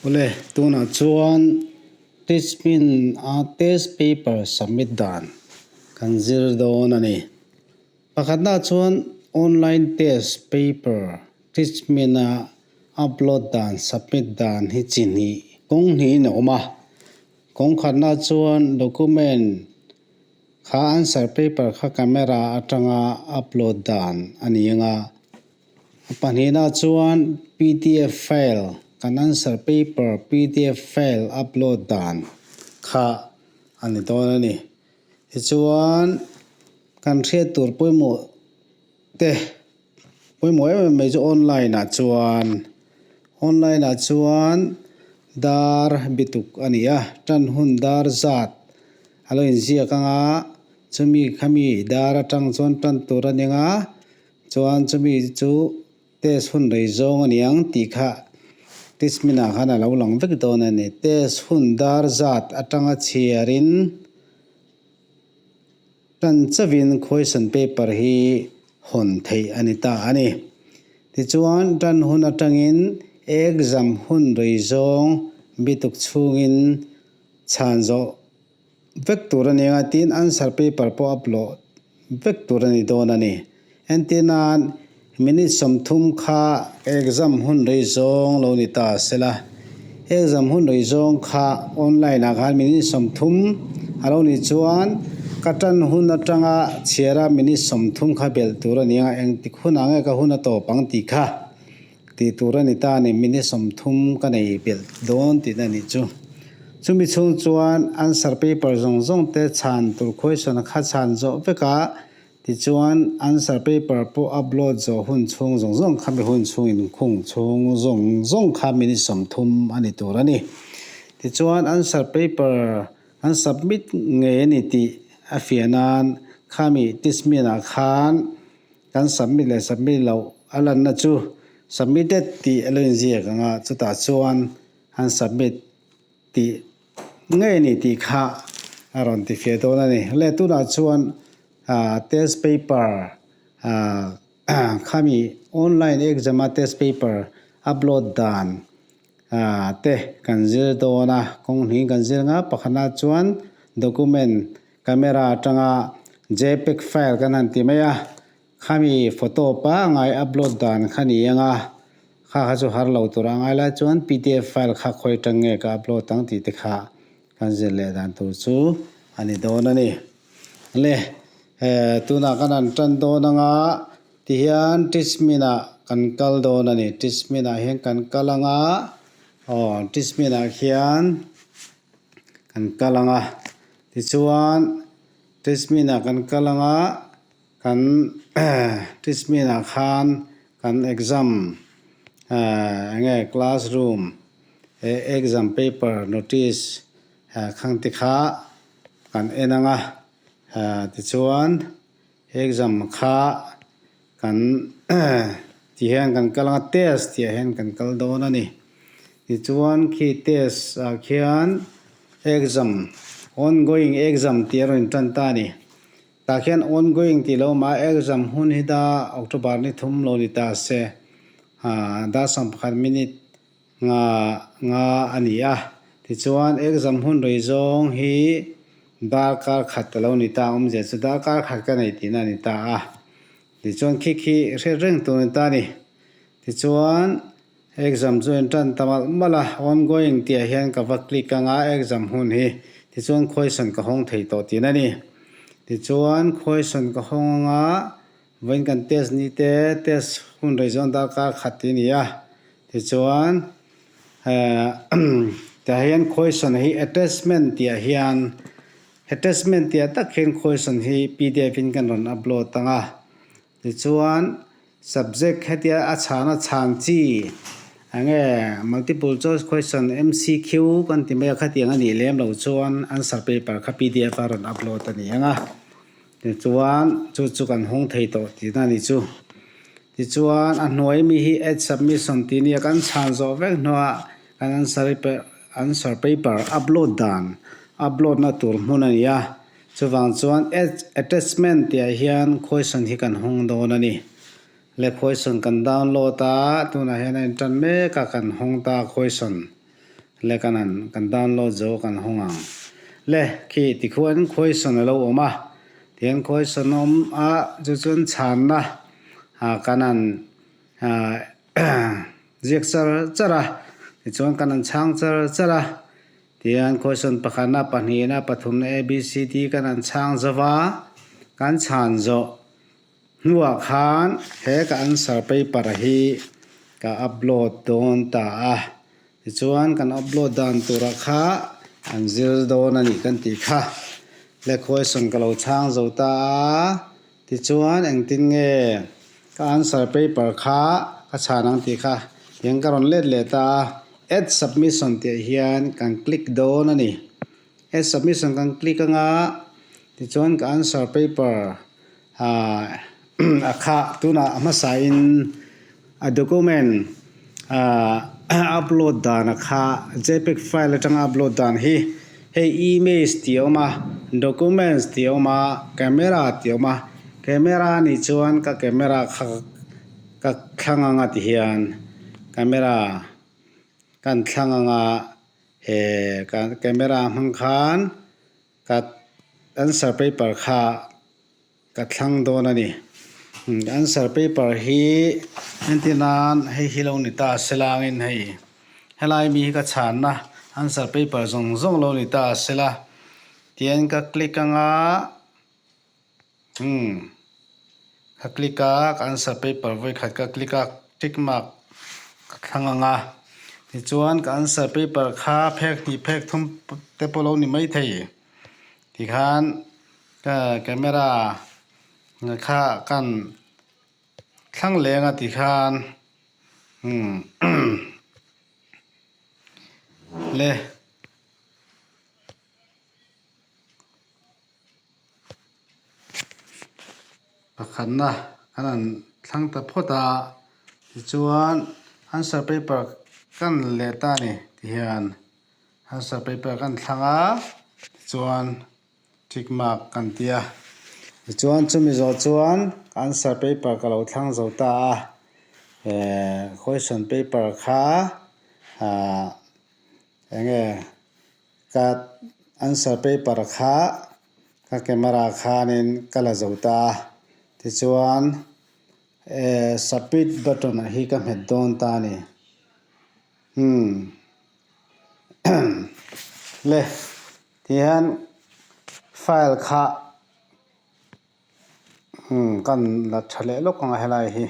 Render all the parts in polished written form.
Awle, tunah chuan Teachmin a test paper submit dan kan zir dawn a ni. Pakhatna chuan online test paper Teachmin a upload dan, submit dan hi chi hnih kawng hnihin a awm a. Kawng khatna chuan document kha answer paper kha camera atanga upload dan a ni ang a. A pahnihna chuan pdf file kan answer paper pdf file upload dan kha a ni dawn a ni. Tichuan kan hriat tur pawimawh te pawimawh em em mai chu online ah chuan online ah chuan dar bituk a ni a, tan hun dar zat a lo inziak ang a, chumi khami dar atang chuan tan tur a ni ang a. Chuan chumi chu test hun rei zawng a ni ang tih kha test-minah khan a lo lang vek dawn a ni. Test hun dar zat atanga chhiarin tan chauhin question paper hi hawn theih a ni ta a ni. Tichuan tan hun atangin exam hun rei zawng bituk chhungin chhan zawh vek tur a ni ang a, tin answer paper pawh a blawh vek tur a ni dawn a ni. Entir nan minute 30 kha exam hun rei zawng lo ni ta sela, exam hun rei zawng kha online ah khan minute 30 a lo nih chuan ka tan hun atanga chhiara minute 30 kha belh tur a ni ang a, engtik hunah nge ka hun a tawp ang tih kha Tih tur a ni ta a ni, minute 30 ka nei belh dawn tihna a nih chu. Chumi chhung chuan answer paper zawng zawng te chhan tur question kha chhan zawh vek a, tichuan answer paper pawh upload zawh hun chhung zawng zawng kha mi hun chhung inkhung chhung zawng zawng kha minute 30 a ni tur a ni. Tichuan answer paper an submit ngei a ni tih a fiah nan khami testment-ah khan Kan submit leh submit loh a lanna chu submitted tih a lo inziak ang a, chutah chuan an submit tih ngei a ni tih kha a rawn ti fiah dawn a ni. Le tunah chuan test paper khami online exam a test paper upload dan te kan zir dawn a, kawng hnih kan zir ang a, pakhatna chuan document Camera atanga jpeg file kan han ti mai a, khami photo pangngai upload dan kha ni ang a, kha kha chu har lo tur a ngai lai chuan pdf file kha khawi atang nge ka upload ang tih te kha kan zir leh dan tur chu a ni dawn a ni. Le, tunah kan han tan dawn ang a, tihian Teachmint-ah kan kal dawn a ni. Teachmint-ah hian kan kal ang a, aw Teachmint-ah khian kan kal ang a. Tichuan, Tishmin-ah kan kal ang a, kan Tishmin-ah khan kan exam eng nge classroom exam paper notice khang te kha kan en ang a, tichuan exam kha kan ti hian kan kal ang a, test tih ah hian kan kal dawn a ni. Tichuan khi test ah khian exam ongoing exam tih a rawn tan ta a ni. Tah khian ongoing tih lo awm a, exam hun hi da October ni thum lo ni ta se dar 11 minute nga nga a ni a. Tichuan exam hun rei zawng hi darkar khat a lo ni ta a, awmzia chu darkar khat ka nei tihna a ni ta a. Tichuan khi khi hriat reng tur a ni ta a ni. Tichuan exam chu en tan ta malh malh a, ongoing tih ah hian ka va click ang a exam hun hi tichuan question ka hawng thei tawh tihna a ni. Tichuan question ka hawng ang a, vawiin kan test ni te test hun rei zawng darkar khat tih a ni a. Tichuan tah hian question hi attachment tih ah hian attachment tih ah tak hian question hi pdf in kan rawn upload ang a. Tichuan subject hetia a chhana chhan chi eng nge multiple choice question MCQ kan ti mai a khatiang a nih lem loh chuan answer paper kha pdf a rawn upload a ni ang a. Tichuan chu chu kan hawng thei tawh tihna a ni chu. Tichuan a hnuai mi hi add submission tih nia kan chhan zawh vek hnuah kan answer answer paper upload dan upload na tur hmun a ni a. Chuvang chuan add attachment tih ah hian question hi kan hawng dawn a ni. Le question kan download a tunah hian a intan mek a kan hawng ta question. Le kan han kan download zo kan hawng ang. Le khi tikhuan question a lo awm a, tihian question a awm a chu chuan chhanna ah kan han ah ziak char char a, tichuan kan han chhang char char a, tihian question pakhatna pahnihna pathumna a b c d kan han chhang zo va, kan chhan zawh. Hnuah khan he ka answer paper hi ka upload dawn ta a, tichuan kan upload dan turah kha an zir dawn a nih kan tih kha. Le question ka lo chhang zo ta a, tichuan engtin nge ka answer paper kha ka chhan ang tih kha tiang ka rawn let leh ta a, add submission tih ah hian kan click dawn a ni. Add submission kan click anga tichuan ka answer paper Ahh a kha tunah a hmasain a document ahh upload dan a kha jpeg file atanga upload dan hi hei image tih a awm a documents tih a awm a camera tih a awm a camera a nih chuan ka camera kha ka thlang anga ti hian camera kan thlang anga he camera hmang khan. Ka answer paper kha ka thlang dawn a ni. Answer paper hi entir nan hei hi lo ni ta se langin hei helai mi hi ka chhanna answer paper zawng zawng lo ni ta se la tihian ka click anga umm ka click a ka answer paper vawikhat ka click a tick mark ka thlang anga tichuan ka answer paper kha phek hnih phek thum te pawh lo ni maithei tikhan ka camera kha kan thlang leng a tikhan umm le. Pakhatna kan han thlang ta phawt a, tichuan answer paper kan leh ta a ni tihian answer paper kan thlang a tichuan tick mark kan ti a, tichuan chumi zawh chuan answer paper ka lo thlang zo ta a, eh question paper kha ah eng nge. Ka answer paper kha ka camera khanin ka la zo ta a, tichuan eh submit button ah hi ka hmet dawn ta a ni. Umm le tihian file kha umm kan la tha leh lawk ang a helai hi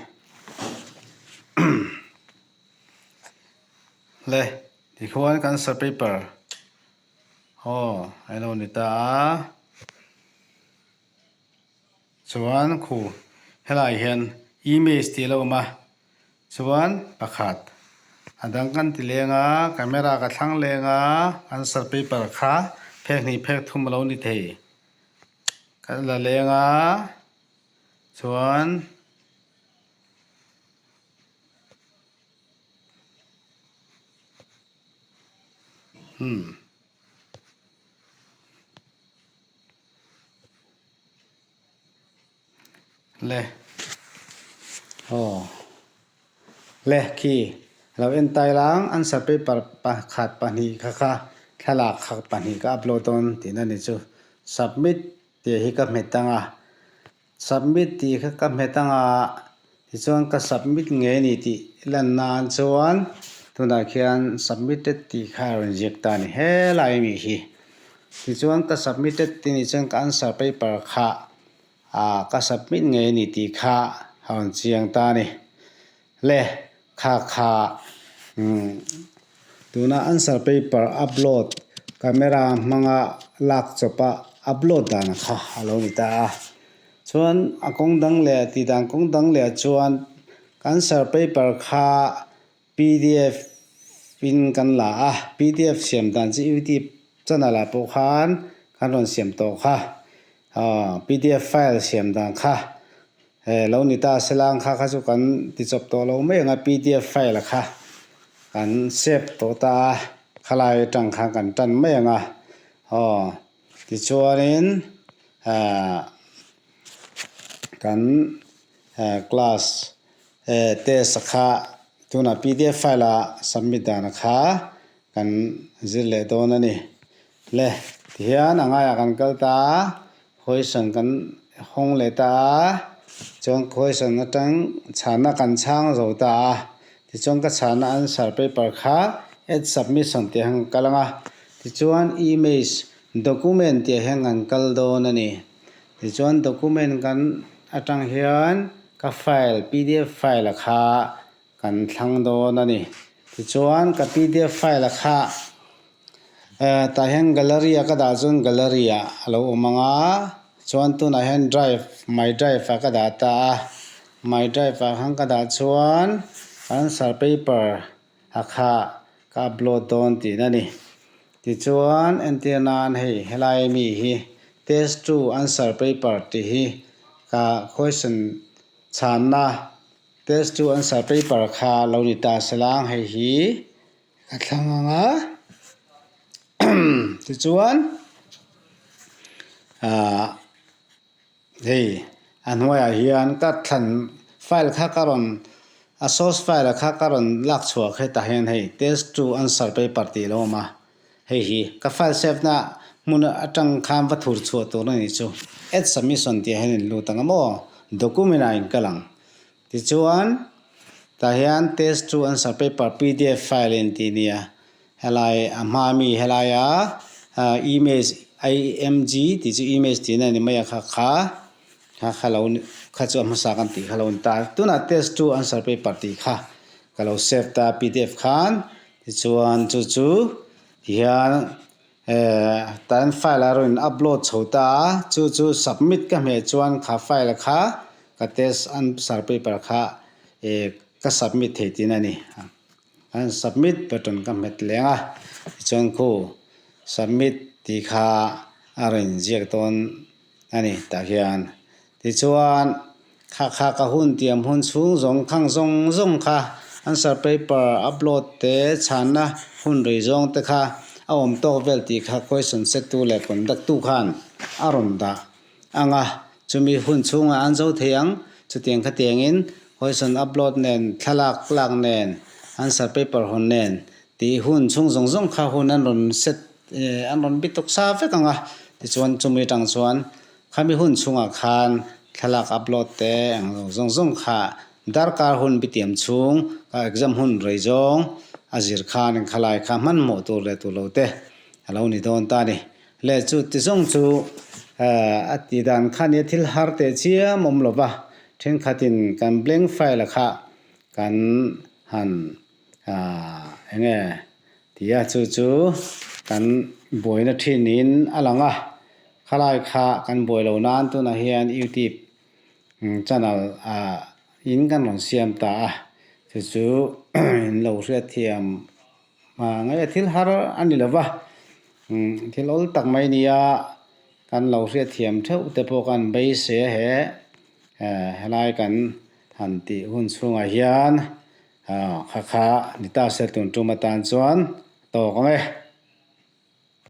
le. Tikhuan kan sa paper aw a lo ni ta a, chuan khu helai hian image tih a lo awm a, chuan pakhat a dang kan ti leng a camera ka thlang leng a answer paper kha phek hnih phek thum a lo ni thei kan la leng a chuan. Hmm. Le. Aw. Le khi lo en tai lang answer paper pakhat pahnih kha kha thlalak kha pahnih ka upload dawn tihna ni chu. Submit tih hi ka hmet ang a. Submit tih kha ka hmet anga tichuan ka submit ngei a ni tih lan nan chuan tunah khian submitted tih kha a rawn ziak ta a ni helai ami hi. Tichuan ka submitted tih nih chuan ka answer paper kha ah ka submit ngei a ni tih kha a rawn chiang ta a ni. Le kha kha umm tuna answer paper upload camera hmanga lak chawpa upload dan kha a lo ni ta a. Chuan a kawng dang leh tih dan kawng dang leh chuan answer paper kha pdf in kan la a, pdf siam dan chu youtube channel ah pawh khan kan rawn siam tawh kha aw pdf file siam dan kha. He lo ni ta selang kha kha chu kan ti chawp tawh lo mai ang a pdf file a kha kan save tawh ta a khalai atang khan kan tan mai ang a aw tichuanin ah kan class test a kha tunah pdf file a submit dan a kha. kan zir leh dawn a ni. Le, tihian a ngaiah kan kal ta a, question kan hawng leh ta a, chuan question atang chhanna kan chhang zo ta a, tichuan ka chhanna answer paper kha add submission tih hian ka kal ang a, tichuan image document tih ah hian kan kal dawn a ni. Tichuan document kan atang hian ka file pdf file a kha kan thlang dawn a ni. Tichuan ka pdf file a kha tah hian gallery a ka dah chuan gallery ah a lo awm ang a, chuan tunah hian drive my drive ah ka dah ta a, my drive ah khan ka dah chuan answer paper a kha ka upload dawn tihna a ni. Tichuan entir nan hei helai mi hi test two answer paper tih hi ka question chhanna Test chu answer paper kha lo ni ta se lang hei hi ka thlang ang a tichuan ah hei a hnuaiah hian ka thlan file kha ka rawn a source file kha ka rawn lak chhuah hetah hian hei test two answer paper tih a lo awm a. Hei hi ka file save na hmun atang khan va thur chhuah tur a nih chu. Add submission tih ah hian in lut ang a maw? Document ah in kal ang. Tichuan tah hian test to answer paper pdf file in tih nia. Helai a hma mi helaia image img tih chu image tihna a ni mai a kha kha kha kha lo kha chu a hmasa kan tih kha lo ni ta. Tunah test to answer paper tih kha ka lo save ta pdf khan. Tichuan chu chu tihian eh tan file a rawn upload chho ta a, chu chu submit ka hmeh chuan kha file kha ka test answer paper kha eh ka submit thei tihna a ni. An submit button ka hmet leng a, tichuan khu submit tih kha a rawn inziak dawn a ni tah hian. Tichuan, kha kha ka hun tiam hun chhung zawng khang zawng zawng kha answer paper upload te chhanna hun rei zawng te kha a awm tawk vel tih kha question set tu leh conduct tu khan a rawn dah ang a, chumi hun chhungah an zo thei ang. Chutiang khatiangin question upload nen thlalak lak nen answer paper hawn nen tih hun chhung zawng zawng kha hun an rawn set an rawn bi tawk sa vek ang a, tichuan chumi atang chuan Khami hun chhungah khan thlalak upload te eng lo zawng zawng kha darkar hun bitiam chhung ka exam hun rei zawng a zir khan eng khalai kha hmanhmawh tur leh tur lo te a lo ni dawn ta a ni. Le chu ti zawng chu a ti dan kha nia thil har teh chiam awm lo va, thenkhatin kan blank file kha kan han eng nge tia chu chu kan buaina thinin a lang a. Khalai kha kan buai lo nan tunah hian youtube channel ah in kan rawn siam ta a, chu chu in lo hriatthiam nge thil har a ni lo va, thil awl tak mai nia kan lo hriatthiam theuh te pawh kan beisei a he helai kan han tih hun chhungah hian kha kha ni ta se tun tum atan chuan tawk ang e.